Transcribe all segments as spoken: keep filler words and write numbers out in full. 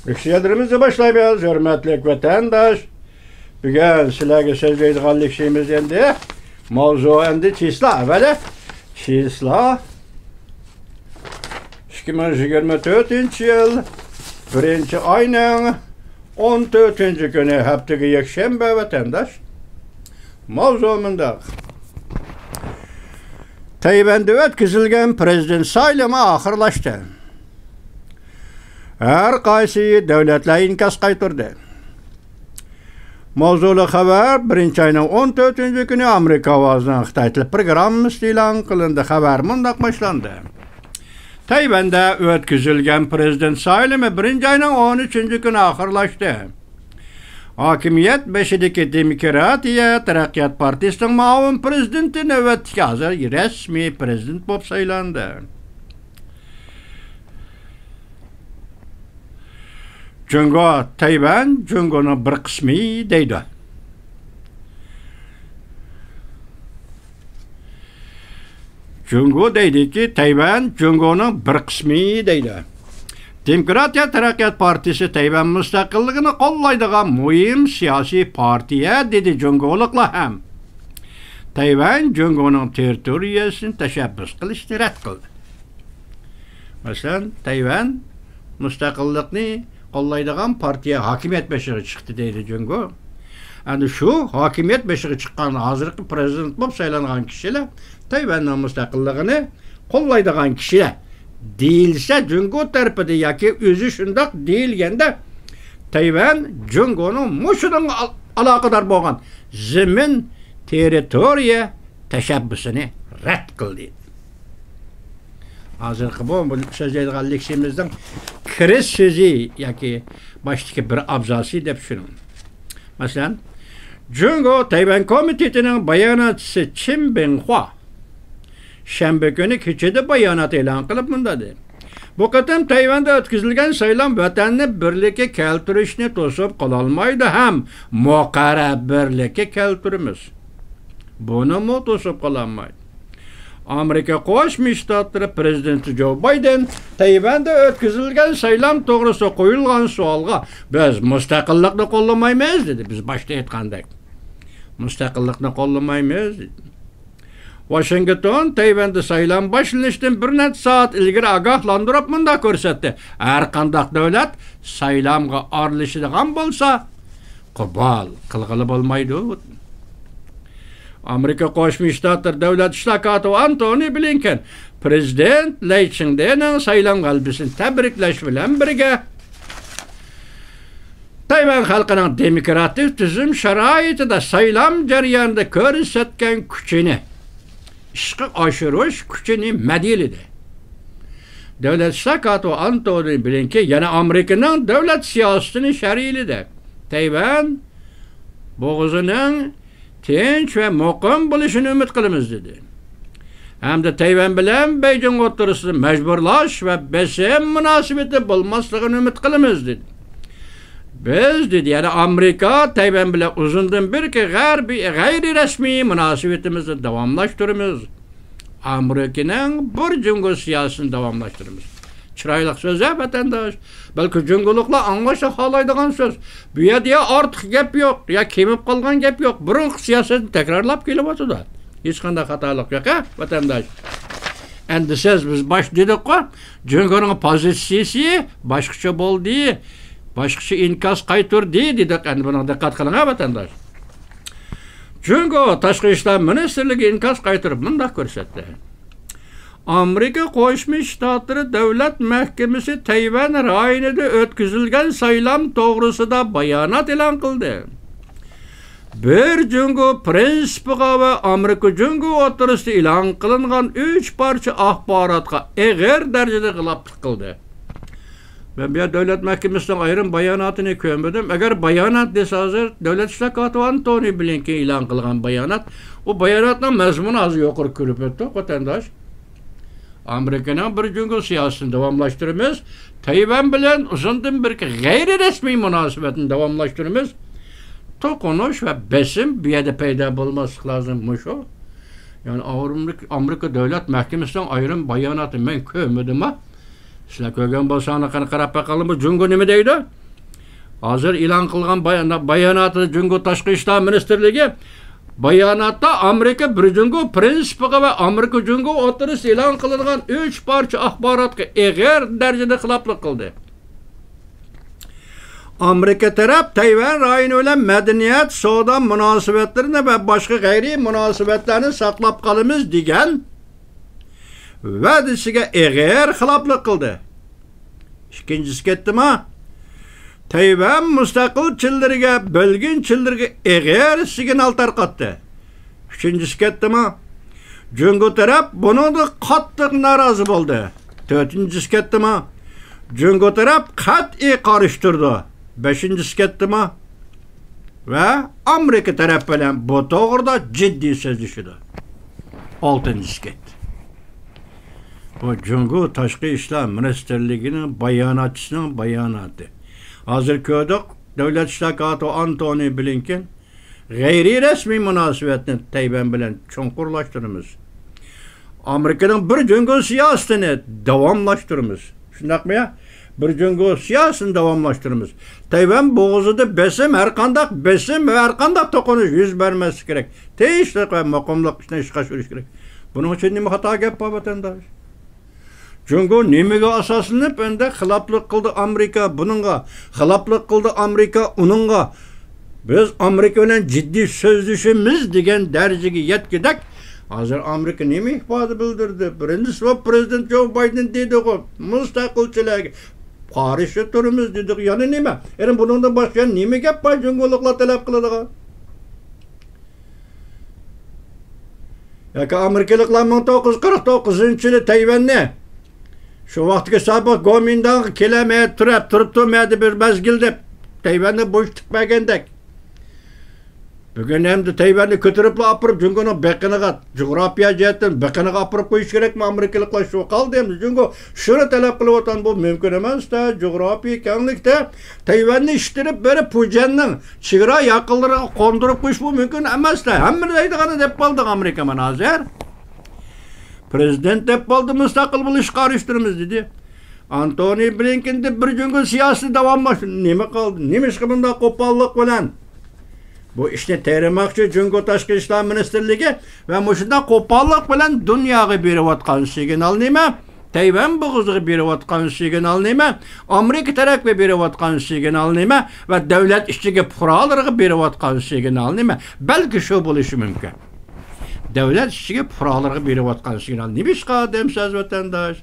ئىككىنچى يەرلىرىمىزنى باشلايمىز، ھۆرمەتلىك ۋەتەنداش. بۈگۈن سىلەرگە سۆزلەيدىغان لېكسىيىمىز ئەمدى ماۋزۇ ئەمدى چىسلا، ئەۋەلى چىسلا. ئىككى مىڭ يىگىرمە تۆتىنچى يىل بىرىنچى ئاينىڭ ئون تۆتىنچى كۈنى، ھەپتىگە يەكشەنبە، ۋەتەنداش. ماۋزۇ مۇنداق. تەيۋەندە ئۆتكۈزۈلگەن پىرېزىدېنت سايلىمى ئاخىرلاشتى. ھەر قايسى دۆلەتلەر ئىنكاس قايتۇردى. ماۋزۇلۇق خەۋەر بىرىنچى ئاينىڭ ئون تۆتىنچى كۈنى ئامېرىكا ئاۋازىنىڭ خىتاي تىلى پروگراممىسىدا ئېلان قىلىندى. خەۋەر مۇنداق باشلاندى. تەيۋەندە ئۆتكۈزۈلگەن پىرېزىدېنت سايلىمى بىرىنچى ئاينىڭ ئون ئۈچىنچى كۈنى ئاخىرلاشتى. ھاكىمىيەت بېشىدىكى دېموكراتىيە تەرەققىيات پارتىيىسىنىڭ مۇئاۋىن پىرېزىدېنتى نۆۋەتتىكى ھازىر رەسمىي پىرېزىدېنت بولۇپ سايلاندى. جۇڭگو، تەيۋەن جۇڭگونىڭ بىر قىسمى دەيدۇ. جۇڭگو دەيدۇكى، تەيۋەن جۇڭگونىڭ بىر قىسمى دەيدۇ. دېموكراتىيە تەرەققىيات پارتىيىسى تەيۋەن مۇستەقىللىقىنى قوللايدىغان مۇھىم سىياسىي پارتىيە، دېدى جۇڭگولۇقلار ھەم تەيۋەن جۇڭگونىڭ تېررىتورىيەسىنى تەشەببۇس قىلىشنى رەت قىلدى. مەسىلەن، تەيۋەن مۇستەقىللىقنى قوللايدىغان پارتىيە ھاكىمىيەت بېشىغا چىقتى دەيدۇ جۇڭگو. ئەنە شۇ ھاكىمىيەت بېشىغا چىققان ھازىرقى پىرېزىدېنت بولۇپ سايلانغان كىشىلەر تەيۋەننىڭ مۇستەقىللىقىنى قوللايدىغان كىشىلەر دېيىلسە، جۇڭگو تەرىپىدە ياكى ئۆزى شۇنداق دېيىلگەندە، تەيۋەن جۇڭگونىڭ مۇشۇنىڭغا ئال-، ئالاقىدار بولغان زېمىن، تېررىتورىيە تەشەببۇسىنى رەت قىلدى. ھازىرقى بۇ، بۇ سۆزلەيدىغان لېكسىيىمىزنىڭ كىرىش سۆزى ياكى باشتىكى بىر ئابزاسى دەپ چۈشىنىڭ. مەسىلەن، جۇڭگو تەيۋەن كومىتېتىنىڭ باياناتچىسى چىن بىڭخۇا شەنبە كۈنى كېچىدە بايانات ئېلان قىلىپ مۇنداق دېدى: بۇ قېتىم تەيۋەندە ئۆتكۈزۈلگەن سايلام ۋەتەننى بىرلىككە كەلتۈرۈشنى توسۇپ قالالمايدۇ ھەم مۇقەررەر بىرلىككە كەلتۈرىمىز. بۇنىمۇ توسۇپ قالالمايدۇ. ئامېرىكا قوشما شتاتلىرى پىرېزىدېنتى جو بايدېن تەيۋەندە ئۆتكۈزۈلگەن سايلام توغرىسىدا قويۇلغان سوئالغا، بىز مۇستەقىللىقنى قوللىمايمىز، دېدى. بىز باشتا ئېيتقاندەك، مۇستەقىللىقنى قوللىمايمىز، دېدى. ۋاشىنگتون تەيۋەندە سايلام باشلىنىشتىن بىر نەچچە سائەت ئىلگىرى ئاگاھلاندۇرۇپ مۇنداق كۆرسەتتى: ھەر قانداق دۆلەت سايلامغا ئارىلىشىدىغان بولسا، قوبۇل قىلغىلى بولمايدۇ. ئامېرىكا قوشما شتاتلىرى دۆلەت ئىشلار كاتىپى ئانتونى بلىنكېن پىرېزىدېنت لەي چىڭدېنىڭ سايلام غەلىبىسىنى تەبرىكلەش بىلەن بىرگە، تەيۋەن خەلقىنىڭ دېموكراتىك تۈزۈم شارائىتىدا سايلام جەريانىدا كۆرسەتكەن كۈچىنى ئىشقا ئاشۇرۇش كۈچىنى مەدھىيەلىدى. دۆلەت ئىشلار كاتىپى ئانتونى بلىنكېن يەنە ئامېرىكىنىڭ دۆلەت سىياسىتىنى شەرھلىدى. تەيۋەن بوغۇزىنىڭ تىنچ ۋە مۇقىم بولۇشىنى ئۈمىد قىلىمىز، دېدى. ھەمدە تەيۋەن بىلەن بېيجىڭ ئوتتۇرىسىدا مەجبۇرلاش ۋە بېسىم مۇناسىۋىتى بولماسلىقىنى ئۈمىد قىلىمىز، دېدى. بىز، دېدى، يەنە ئامېرىكا، تەيۋەن بىلەن ئۇزۇندىن بېرىكى غەربىي، غەيرىي رەسمىي مۇناسىۋىتىمىزنى داۋاملاشتۇرىمىز. ئامېرىكىنىڭ بىر جۇڭگو سىياسىتىنى داۋاملاشتۇرىمىز. چىرايلىق سۆز-ھە، ۋەتەنداش. بەلكى جۇڭگولۇقلار ئاڭلاشنى خالايدىغان سۆز. بۇ يەردە يا ئارتۇق گەپ يوق، يا كېمىپ قالغان گەپ يوق. بۇرۇنقى سىياسەتنى تەكرارلاپ كېلىۋاتىدۇ. ھېچقانداق خاتالىق يوق-ھە، ۋەتەنداش. ئەمدى سىز، بىز باش دېدۇققۇ، جۇڭگونىڭ پوزىتسىيىسى باشقىچە بولدى، باشقىچە ئىنكاس قايتۇردى دېدۇق. ئەمدى بۇنىڭغا دىققەت قىلىڭ-ھە، ۋەتەنداش. جۇڭگو تاشقى ئىشلار مىنىستىرلىكى ئىنكاس قايتۇرۇپ مۇنداق كۆرسەتتى. ئامېرىكا قوشما شتاتلىرى دۆلەت مەھكىمىسى تەيۋەن رايونىدا ئۆتكۈزۈلگەن سايلام توغرىسىدا بايانات ئېلان قىلدى. بىر جۇڭگو پىرىنسىپىغا ۋە ئامېرىكا جۇڭگو ئوتتۇرىسىدا ئېلان قىلىنغان ئۈچ پارچە ئاخباراتقا ئېغىر دەرىجىدە خىلاپلىق قىلدى. مەن بۇ يەردە دۆلەت مەھكىمىسىنىڭ ئايرىم باياناتىنى كۆرمىدىم. ئەگەر بايانات دېسە، ھازىر دۆلەت ئىشلار كاتىپى ئانتونى بلىنكېن ئېلان قىلغان بايانات. ئۇ باياناتنىڭ مەزمۇنى ھازىر يۇقىرى كۆرۈپ ئۆتتۇق، ۋەتەنداش. ئامېرىكىنىڭ بىر جۇڭگو سىياسىتىنى داۋاملاشتۇرىمىز. تەيۋەن بىلەن ئۇزۇندىن بېرىكى غەيرىي رەسمىي مۇناسىۋەتنى داۋاملاشتۇرىمىز. توقۇنۇش ۋە بېسىم بۇ يەردە پەيدا بولماسلىق لازىم، مۇشۇ. يەنى ئامېرىكا، ئامېرىكا دۆلەت مەھكىمىسىنىڭ ئايرىم باياناتى مەن كۆرمىدىمما؟ سىلەر كۆرگەن بولساڭلار، قېنى قاراپ باقايلى، بۇ جۇڭگو نېمە دەيدۇ؟ ھازىر ئېلان قىلغان بايان-، باياناتىدا جۇڭگو تاشقى ئىشلار مىنىستىرلىكى باياناتتا ئامېرىكا بىر جۇڭگو پىرىنسىپىغا ۋە ئامېرىكا جۇڭگو ئوتتۇرىسىدا ئېلان قىلىنغان ئۈچ پارچە ئاخباراتقا ئېغىر دەرىجىدە خىلاپلىق قىلدى. ئامېرىكا تەرەپ تەيۋەن رايونى بىلەن مەدەنىيەت، سودا مۇناسىۋەتلىرىنى ۋە باشقا غەيرىي مۇناسىۋەتلەرنى ساقلاپ قالىمىز دېگەن ۋەدىسىگە ئېغىر خىلاپلىق قىلدى. ئىككىنچىسى كەتتىما، تەيۋەن مۇستەقىل چىللىرىگە، بۆلگۈن چىللىرىگە ئېغىر سىگنال تارقاتتى. ئۈچىنچىسى كەتتىما، جۇڭگو تەرەپ بۇنىڭدىن قاتتىق نارازى بولدى. تۆتىنچىسى كەتتىما، جۇڭگو تەرەپ قەتئىي قارشى تۇرىدۇ. بەشىنچىسى كەتتىما، ۋە ئامېرىكا تەرەپ بىلەن بۇ توغرىدا جىددىي سۆزلىشىدۇ. ئالتىنچىسى كەتتى. بۇ جۇڭگو تاشقى ئىشلار مىنىستىرلىكىنىڭ باياناتچىسىنىڭ باياناتى. ھازىر كۆردۇق، دۆلەت ئىشلار كاتىپى ئانتونى بلىنكېن، غەيرىي رەسمىي مۇناسىۋەتنى تەيۋەن بىلەن چوڭقۇرلاشتۇرىمىز. ئامېرىكىنىڭ بىر جۇڭگو سىياسىتىنى داۋاملاشتۇرىمىز. شۇنداقمۇ يا؟ بىر جۇڭگو سىياسىتىنى داۋاملاشتۇرىمىز. تەيۋەن بوغۇزىدا بېسىم، ھەرقانداق بېسىم ۋە ھەرقانداق توقۇنۇش يۈز بەرمەسلىكى كېرەك. تىنچلىق ۋە مۇقىملىق ئىچىدە ئىشقا ئاشۇرۇش كېرەك. بۇنىڭ ئۈچۈن نېمە خاتا گەپ بار، ۋەتەنداش؟ جۇڭگو نېمىگە ئاساسلىنىپ ئەمدى خىلاپلىق قىلدى ئامېرىكا بۇنىڭغا، خىلاپلىق قىلدى ئامېرىكا ئۇنىڭغا؟ بىز ئامېرىكا بىلەن جىددىي سۆزلىشىمىز دېگەن دەرىجىگە يەتكۈدەك. ھازىر ئامېرىكا نېمە ئىپادە بىلدۈردى؟ بىرىنچىسى بولۇپ پىرېزىدېنت جو بايدېن دېدىغۇ، مۇستەقىلچىلەرگە قارشى تۇرىمىز دېدىغۇ. يەنە نېمە؟ يەنە بۇنىڭدىن باشقا يەنە نېمە گەپ بار جۇڭگولۇقلار تەلەپ قىلىدىغان؟ ياكى ئامېرىكىلىقلار مىڭ توققۇز يۈز قىرىق توققۇزىنچى يىلى تەيۋەننى، شۇ ۋاقىتتىكى سابىق گومىنداڭغا كېلەلمەي تۇرۇپ، تۇرۇپتۇ مەدە بىر مەزگىل دەپ، تەيۋەننى بوشىتىپ بەرگەندەك. بۈگۈن ئەمدى تەيۋەننى كۆتۈرۈپلا ئاپىرىپ، جۇڭگونىڭ بېقىنىغا، جۇغراپىيە جەھەتتىن بېقىنىغا ئاپىرىپ قويۇش كېرەكمۇ؟ ئامېرىكىلىقلار شۇ قالدى ئەمدى. جۇڭگو شۇنى تەلەپ قىلىۋاتقان، بۇ مۇمكىن ئەمەس-دە، جۇغراپىيە كەڭلىكتە تەيۋەننى ئىتتىرىپ بېرىپ، پۇجيەننىڭ چېگرا ياقىنلىرىغا قوندۇرۇپ قويۇش بۇ مۇمكىن ئەمەس-دە. ھەممە دەيدىغاننى دەپ قالدى ئامېرىكا مانا ھازىر. پىرېزىدېنت دەپ قالدى، مۇستەقىل بولۇشقا قارشى تۇرىمىز دېدى. ئانتونى بلىنكېن دەپ بىر جۇڭگو سىياسىتى داۋاملاشتى. نېمە قالدى؟ نېمىشقا بۇنداق قوپاللىق بىلەن بۇ ئىشنى تېرىماقچى جۇڭگو تاشقى ئىشلار مىنىستىرلىكى ۋە مۇشۇنداق قوپاللىق بىلەن دۇنياغا بېرىۋاتقان سىگنال نېمە؟ تەيۋەن بوغۇزىغا بېرىۋاتقان سىگنال نېمە؟ ئامېرىكا تەرەپكە بېرىۋاتقان سىگنال نېمە؟ ۋە دۆلەت ئىچىگە پۇقرالىرىغا بېرىۋاتقان سىگنال نېمە؟ بەلكى شۇ بولۇشى مۇمكىن. دۆلەت ئىچىگە پۇقرالىرىغا بېرىۋاتقان سىگنال نېمىشقا دەمسىز، ۋەتەنداش؟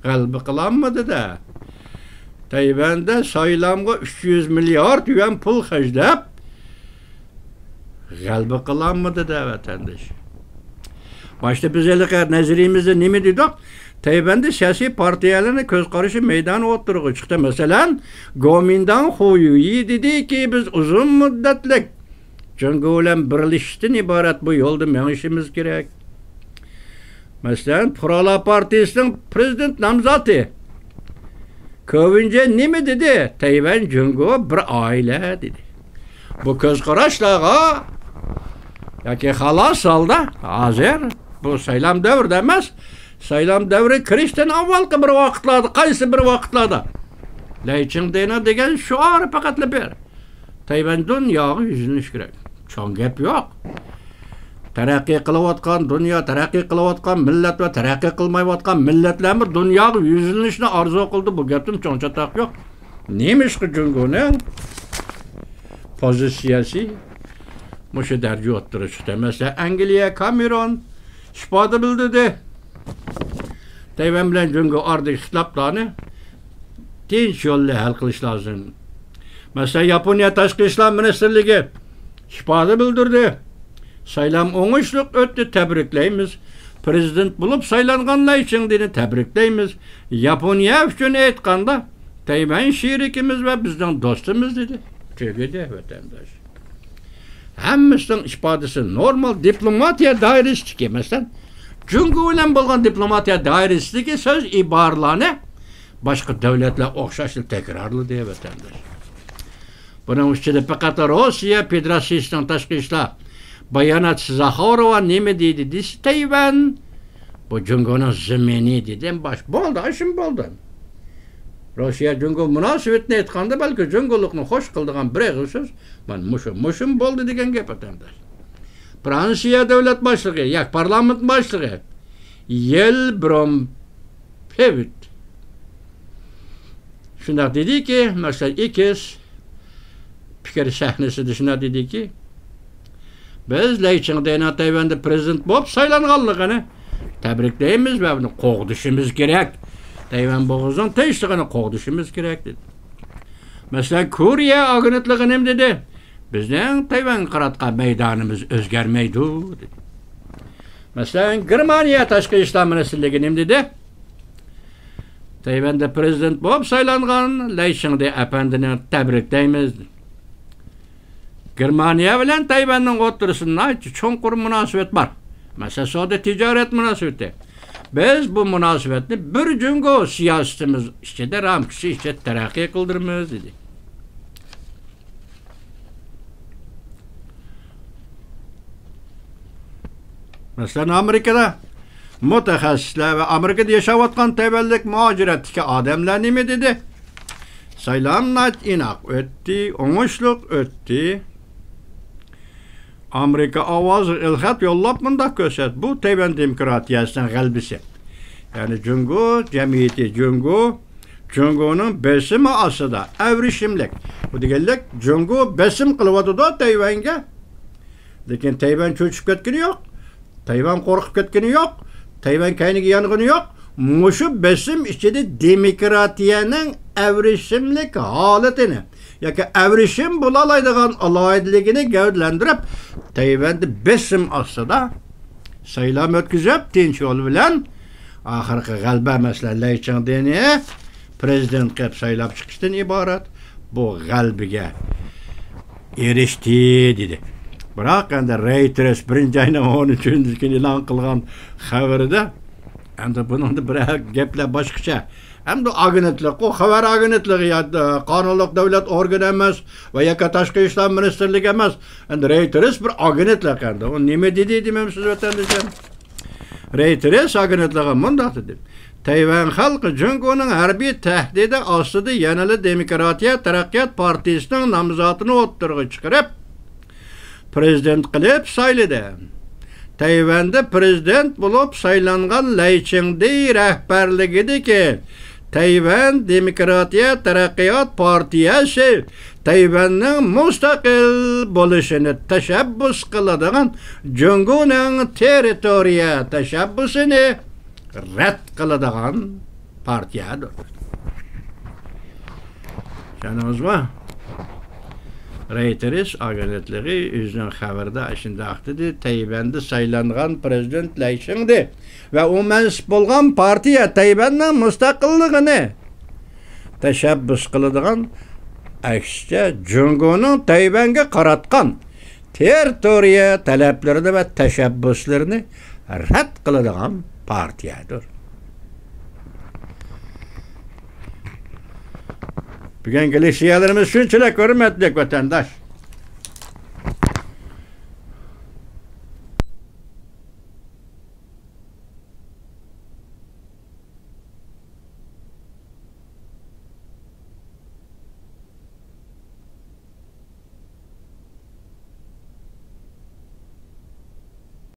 غەلىبە قىلالمىدى-دە. تەيۋەندە سايلامغا ئۈچ يۈز مىليارد يۈەن پۇل خەجلەپ، غەلىبە قىلالمىدى-دە، ۋەتەنداش. باشتا بىز ھېلىقى نەزەرىيىمىزدە نېمە دېدۇق؟ تەيۋەندە سىياسىي پارتىيەلەرنىڭ كۆز قارىشى مەيدان ئوتتۇرىغا چىقتى. مەسىلەن، گومىنداڭ خۇيۈيى دېدىكى، بىز ئۇزۇن مۇددەتلىك جۇڭگو بىلەن بىرلىشىشتىن ئىبارەت بۇ يولدا مېڭىشىمىز كېرەك. مەسىلەن، پۇقرالار پارتىيىسىنىڭ پىرېزىدېنت نامزاتى كوۋىنجې نېمە دېدى؟ تەيۋەن جۇڭگو بىر ئائىلە دېدى. بۇ كۆز قاراشلارغا ياكى خالاس ھالدا ھازىر بۇ سايلام دەۋرىدە ئەمەس، سايلام دەۋرى كىرىشتىن ئاۋۋالقى بىر ۋاقىتلاردا، قايسى بىر ۋاقىتلاردا لەي چىڭدېنىڭ دېگەن شوئارى پەقەتلا بىر. تەيۋەن دۇنياغا يۈزلىنىش كېرەك. چوڭ گەپ يوق. تەرەققىي قىلىۋاتقان دۇنيا، تەرەققىي قىلىۋاتقان مىللەت ۋە تەرەققىي قىلمايۋاتقان مىللەتلەرمۇ دۇنياغا يۈزلىنىشنى ئارزۇ قىلىدۇ. بۇ گەپتىن چوڭ چاتاق يوق. نېمىشقا جۇڭگونىڭ پوزىتسىيەسى مۇشۇ دەرىجە ئوتتۇرىغا چىقتى؟ مەسىلەن، ئەنگلىيە كامېرون ئىپادە بىلدۈردى. تەيۋەن بىلەن جۇڭگو ئارىدىكى ئىختىلاپلارنى تىنچ يول بىلەن ھەل قىلىش لازىم. مەسىلەن، ياپونىيە تاشقى ئىشلار مىنىستىرلىكى ئىپادە بىلدۈردى. سايلام ئوڭۇشلۇق ئۆتتى، تەبرىكلەيمىز. پىرېزىدېنت بولۇپ سايلانغان لەي چىڭدېنى تەبرىكلەيمىز. ياپونىيە ئۈچۈن ئېيتقاندا، تەيۋەن شېرىكىمىز ۋە بىزنىڭ دوستىمىز، دېدى. تۈگىدى، ۋەتەنداش. ھەممىسىنىڭ ئىپادىسى نورمال دىپلوماتىيە دائىرىسىدىكى، مەسىلەن، جۇڭگو بىلەن بولغان دىپلوماتىيە دائىرىسىدىكى سۆز ئىبارىلەرنى باشقا دۆلەتلەر ئوخشاشلا تەكرارلىدى، ۋەتەنداش. بۇنىڭ ئىچىدە پەقەت روسىيە فېدېراتسىيىسىنىڭ تاشقى ئىشلار باياناتچى زاخاروۋا نېمە دېدى دېسە، تەيۋەن بۇ جۇڭگونىڭ زېمىنى دېدى. باش بولدى، ئاشۇم بولدى. روسىيە جۇڭگو مۇناسىۋىتىنى ئېيتقاندا، بەلكى جۇڭگولۇقنى خوش قىلىدىغان بىر ئېغىز سۆز مانا مۇشۇ، مۇشۇم بولدى دېگەن گەپ، ۋەتەنداش. فرانسىيە دۆلەت باشلىقى ياكى پارلامېنت باشلىقى يېل برومپېۋىت شۇنداق دېدىكى، مەسىلەن، ئېكس پىكىر سەھنىسىدە شۇنداق دېدىكى، بىز لەي چىڭدېنىڭ تەيۋەندە پىرېزىدېنت بولۇپ سايلانغانلىقىنى تەبرىكلەيمىز ۋە بۇنى قوغدىشىمىز كېرەك. تەيۋەن بوغۇزىنىڭ تىنچلىقىنى قوغدىشىمىز كېرەك، دېدى. مەسىلەن، كورېيە ئاگېنتلىقى نېمە دېدى؟ بىزنىڭ تەيۋەنگە قاراتقان مەيدانىمىز ئۆزگەرمەيدۇ، دېدى. مەسىلەن، گېرمانىيە تاشقى ئىشلار مىنىستىرلىكى نېمە دېدى؟ تەيۋەندە پىرېزىدېنت بولۇپ سايلانغان لەي چىڭدې ئەپەندىنى تەبرىكلەيمىز. گېرمانىيە بىلەن تەيۋەننىڭ ئوتتۇرىسىدا ناھايىتى چوڭقۇر مۇناسىۋەت بار. مەسىلەن، سودا تىجارەت مۇناسىۋىتى. بىز بۇ مۇناسىۋەتنى بىر جۇڭگو سىياسىتىمىز ئىچىدە، رامكىسى ئىچىدە تەرەققىي قىلدۇرىمىز، دېدى. مەسىلەن، ئامېرىكىدا مۇتەخەسسىسلەر ۋە ئامېرىكىدا ياشاۋاتقان تەيۋەنلىك مۇھاجىرەتتىكى ئادەملەر نېمە دېدى؟ سايلام ناھايىتى ئىناق ئۆتتى، ئوڭۇشلۇق ئۆتتى. ئامېرىكا ئاۋازىغا ئېلخەت يوللاپ مۇنداق كۆرسەت، بۇ تەيۋەن دېموكراتىيەسىنىڭ غەلىبىسى. يەنى جۇڭگو جەمئىيىتى، جۇڭگو، جۇڭگونىڭ بېسىمى ئاستىدا ئەۋرىشىملىك. بۇ دېگەنلىك، جۇڭگو بېسىم قىلىۋاتىدۇ تەيۋەنگە. لېكىن تەيۋەن چۆچۈپ كەتكىنى يوق. تەيۋەن قورقۇپ كەتكىنى يوق. تەيۋەن كەينىگە يانغىنى يوق. مۇشۇ بېسىم ئىچىدە دېموكراتىيەنىڭ ئەۋرىشىملىك ھالىتىنى ياكى ئەۋرىشىم بولالايدىغان ئالاھىدىلىكىنى گەۋدىلەندۈرۈپ، تەيۋەندە بېسىم ئاستىدا سايلام ئۆتكۈزۈپ، تىنچ يول بىلەن ئاخىرقى غەلىبە، مەسىلەن، لەي چىڭدېنى پىرېزىدېنت قىلىپ سايلاپ چىقىشتىن ئىبارەت بۇ غەلىبىگە ئېرىشتى، دېدى. بىراق، ئەمدى رەيتېرس بىرىنچى ئاينىڭ ئون ئۈچىنچى كۈنى ئېلان قىلغان خەۋىرىدە، ئەمدى بۇنىڭدا بىر گەپلەر باشقىچە. ئەمدى ئاگېنتلىق، ئۇ خەۋەر ئاگېنتلىقى يا، قانۇنلۇق دۆلەت ئورگىنى ئەمەس ۋە ياكى تاشقى ئىشلار مىنىستىرلىكى ئەمەس. ئەمدى رەيتېرس بىر ئاگېنتلىق ئەمدى. ئۇ نېمە دېدى دېمەمسىز، ۋەتەندىشىم؟ رەيتېرس ئاگېنتلىقى مۇنداق دېدى: تەيۋەن خەلقى جۇڭگونىڭ ھەربىي تەھدىتى ئاستىدا يەنىلا دېموكراتىيە تەرەققىيات پارتىيىسىنىڭ نامزاتىنى ئوتتۇرىغا چىقىرىپ، پىرېزىدېنت قىلىپ سايلىدى. تەيۋەندە پىرېزىدېنت بولۇپ سايلانغان لەي چىڭدې رەھبەرلىكىدىكى تەيۋەن دېموكراتىيە تەرەققىيات پارتىيەسى تەيۋەننىڭ مۇستەقىل بولۇشىنى تەشەببۇس قىلىدىغان جۇڭگونىڭ تېررىتورىيە تەشەببۇسىنى رەت قىلىدىغان پارتىيەدۇر. چۈشەندىڭىزمۇ؟ رەيتېرس ئاگېنتلىقى ئۆزىنىڭ خەۋىرىدە ئاشۇنداق دېدى: تەيۋەندە سايلانغان پىرېزىدېنت لەي چىڭدې ۋە ئۇ مەنسۇپ بولغان پارتىيە تەيۋەننىڭ مۇستەقىللىقىنى تەشەببۇس قىلىدىغان، ئەكسىچە، جۇڭگونىڭ تەيۋەنگە قاراتقان تېررىتورىيە تەلەپلىرىنى ۋە تەشەببۇسلىرىنى رەت قىلىدىغان پارتىيەدۇر. بۈگۈنكى لېكسىيەلىرىمىز شۇنچىلىك، ھۆرمەتلىك ۋەتەنداش.